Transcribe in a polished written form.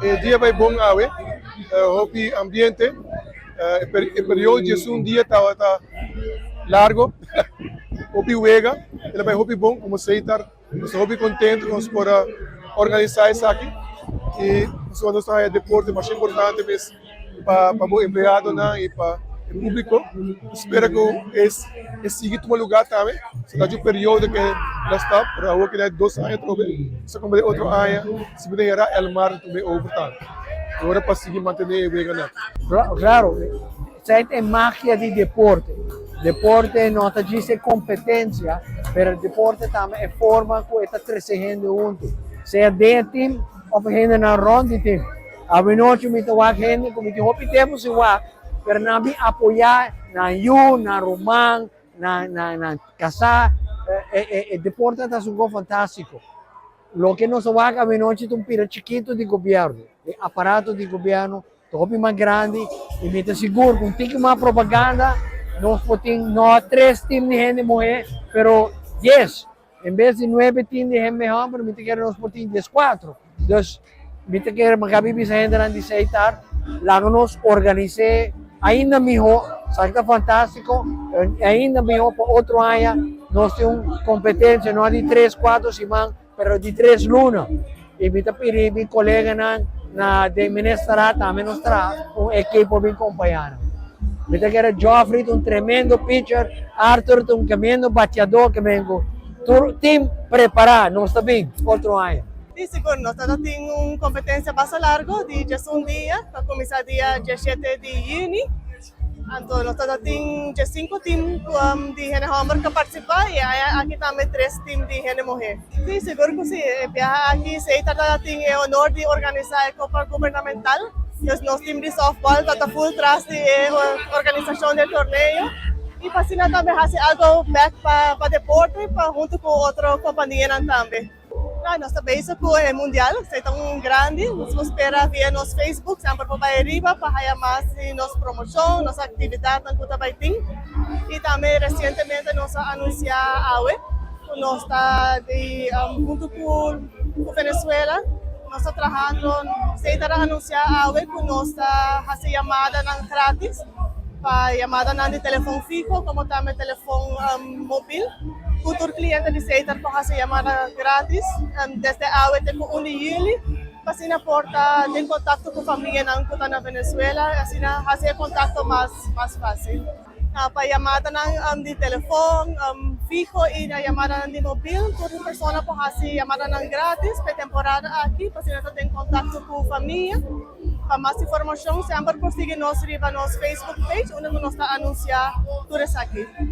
E dia a bay bon awe, hopi ambiente. E periodo di esun dia tabata largo, hopi wega, el a bay hopi bon. Como Setar, nos ta hopi contento cu nos por a organisa esaki y pasobra nos ta haya deporte mas importante mes pa bo empleadonan y pa e publico. Spera cu e sigui tuma lugar tambe. So ta un periodo cu el a stop, pero awor cu 2 aña atrobe, so como de otro aña, si bo yera Elmar tambe over tambe. Awor pa sigui mantene e weganan. Claro, esey ta magia di deporte. Deporte no ta djis competencia, pero deporte tambe e forma cu ta trece hende hunto. Sea den team of hende na rond di team. Anochi mi ta wak hende cu mi tin hopi tempo sin wak, pero nan a bin apoya nan yiu, nan ruman, nan casa. E deporte ta algo fantastico. Loke nos a wak anochi ta un pida chikito di gobierno, e aparato di gobierno, hopi mas grandi y mi ta sigur cu tin mas propaganda, nos por tin no tres team di hende muhe, pero 10. En bes di nuebe team di hende homber, mi ta kere nos por tin 14. Dus, mi ta kere magabi bisa hendenan di Setar, laga nos organisa ainda miho, sabi, ta fantastico, ainda miho pa otro aña, nos tin un competencia no di 3, 4 siman, pero di 3 luna. Y mi ta pidi mi coleganan na de ministerraad tambe nos traha un ekipo bin acompaña. Mi ta kere Geoffrey un tremendo pitcher, Arthur un tremendo bateador cu vengo. Tur team prepara, nos ta bin otro aña. Si, sigur, nos tin un competencia basta largo, di 11 dia, pa cuminsa dia 17 di juni. Anto, nos tin 5 team di hende homber cu participa y aki tambe tres team di hende muhe. Si, sigur cu si. Biaha aki, Setar tin e honor di organisa e Copa Gubernamental. Anto, nos team di softball ta full tras di organisacion di torneo. Y pa asina tambe haci algo back pa deporte, pa hunto cu otro compania tambe. Ah, nos ta bezig cu e Mundial, ta un grandi, nos ta spera via nos Facebook, semper pa ariba, pa haya mas di nos promocion, nos actividad cu ta tin. Y tambe recientemente nos a anuncia awe, cu nos ta hunto cu Venezuela, nos ta trahando, ta anuncia awe cu nos ta haci yamadanan gratis, pa yamadanan di telefon fiho, como tambe telefon mobil. Futuro cliente di Setar por haci yamada gratis desde awe te 1 di juli. Asina por ta den contacto cu famianan cu ta na Venezuela, asina haci contacto mas facil. Pa yamadanan di telefon fiho y na yamadanan di mobil, tur persona por haci yamadanan gratis pa temporada aki, pa asina ta den contacto cu famia. Pa mas informacion, semper por sigui nos riba nos Facebook page, unda nos ta anuncia tur esaki.